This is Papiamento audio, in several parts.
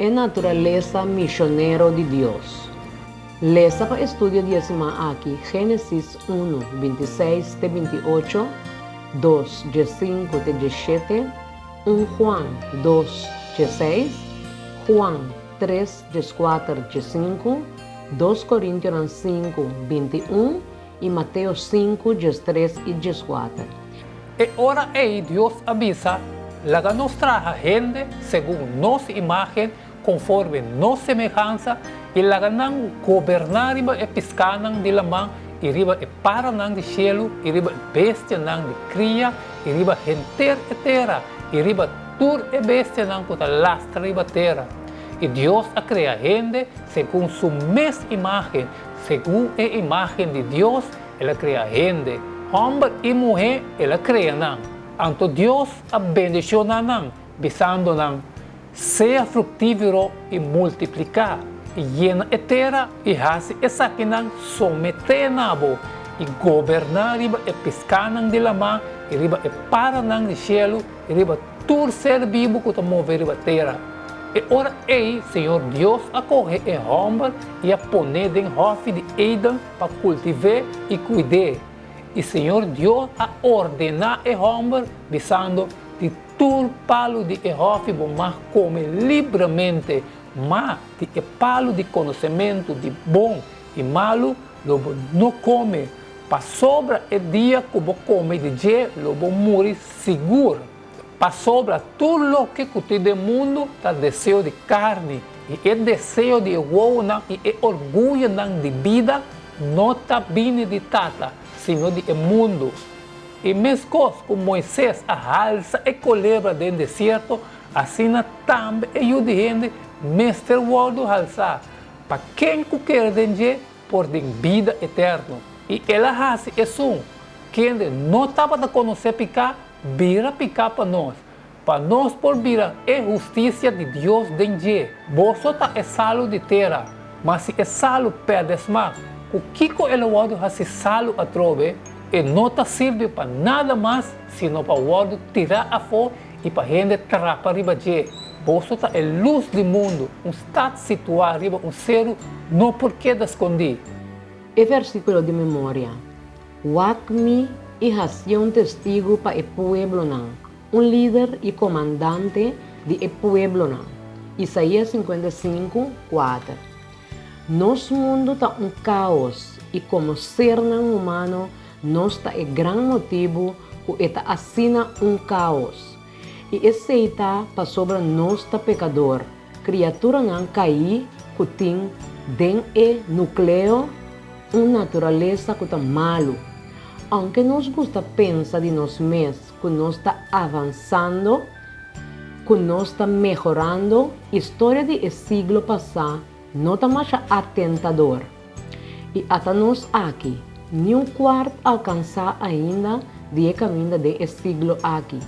E naturalesa misionero di Dios. Lesa pa estudio di e siman aki Génesis 1, 26 te 28, 2, 15 te 17, 1 Juan 2, 16, Juan 3, 14, 15, 2 Korintionan 5, 21 i Mateo 5, 13 i 14. E ora ei Dios a bisa, Laga nos traha hende segun nos imágen, konforme nos semehansa, i laga nan goberná riba e piskánan di laman i riba e paranan di shelu i riba e bestianan di kria i riba henter e tera i riba tur e bestianan ku ta lastra riba tera. I Dios a krea hende segun su mes imágen, segun e imágen di Dios el a krea hende, hòmber i muhé el a krea nan. Anto Dios a bendishoná nan, bisando nan, Sea fruktífero i multipliká, i yena e tera i hasi esakinan someté na bo, i goberná riba e piskánan di lamá i riba e paranan di shelu i riba tur ser bibu ku ta move riba tera. E ora ei Señor Dios a kohe e hòmber i a pon'é den hòfi di Eden pa kultiv'é i kuid'é. I Señor Dios a ordená e hòmber, bisando, Di tur palu di e hòfi bo mag kome libremente, ma di e palu di konosementu di bon i malu lo bo no kome, pasobra e dia ku bo kome di dje lo bo muri sigur. Pasobra tur loke ku tin den mundu ta deseo di karni, i e deseo di e wowonan i e orguyonan di bida no ta bini di Tata, sino di e mundu. I meskos ku Moises a halsa e kolebra den desierto, asina tambe e Yu di hende mester wòrdu halsá, pa ken ku kere den dje por tin bida eterno. I el a hasi esun kende no tabata konosé piká bira piká pa nos, pa nos por bira e hustisia di Dios den dje. Boso ta e salu di tera, ma si e salu pèrdè smak, ku kiko e lo wòrdu hasi salu atrobe? E no ta sirbi pa nada mas sino pa wòrdu tirá afó i pa hende trapa riba dje. Boso ta e lus di mundu, un stat situá riba un seru no por keda skondí. E versíkulo di memoria, Wak mi i hasié un testigu pa e pueblonan, un lider i komandante di e pueblonan. Isaías 55, 4. Nos mundu ta un káos i komo sernan humano nos ta e gran motibu ku e ta asina un káos. I esei ta pasobra nos ta pekador, kriaturanan kaí ku tin den e nukleo un naturalesa ku ta malu. Ounke nos gusta pensa di nos mes ku nos ta avansando, ku nos ta mehorando, historia di e siglo pasá no ta masha atentador. I ata nos aki, ni un kuart alkansá ainda di e kaminda den e siglo aki,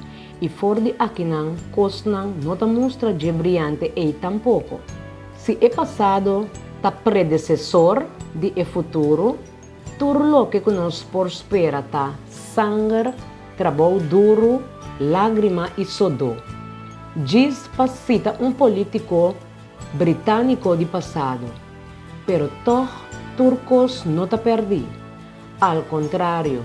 i for di akinan kosnan no ta mustra dje briante ei tampoko. Si e pasado ta predesesor di e futuro, tur loke ku nos por spera ta sanger, trabou duru, lágrima i sodó. Djis pa sita un polítiko britániko di pasado. Pero tòg tur kos no ta pèrdí. Al kontrario,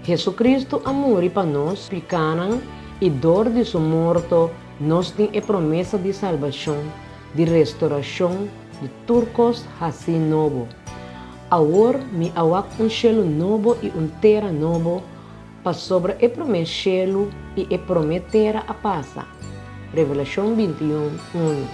Hesukristu a muri pa nos pikánan i dor di su morto nos tin e promesa di salbashon, di restorashon di tur kos hasí nobo. Awor mi a wak un shelu nobo i un tera nobo, pasobra e promé shelu i e promé tera a pasa. Revelashon 21, 1.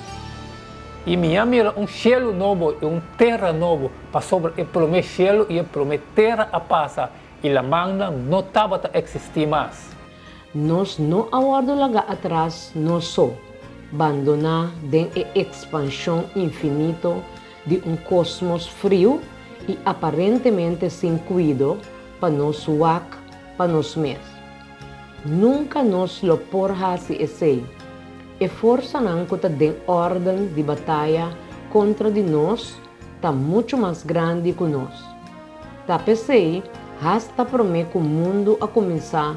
I mi a mira un shelu nobo i un tera nobo, pasobra e promé shelu i e promé tera a pasa, i lamannan no tabata eksistí mas. Nos no a wòrdu lagá atras nos so, bandoná den e ekspanshon infinito di un kosmos friu i aparentemente sin kuido pa nos wak pa nos mes. Nunka nos lo por hasi esei. E forsanan ku ta den órden di bataya kontra di nos ta muchu mas grandi ku nos. Ta p'esei, hasta promé ku mundu a kuminsá,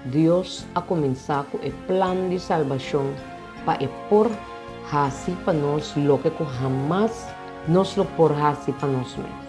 Dios a kuminsá ku e plan di salbashon pa e por hasi pa nos loke ku hamas nos lo por hasi pa nos mes.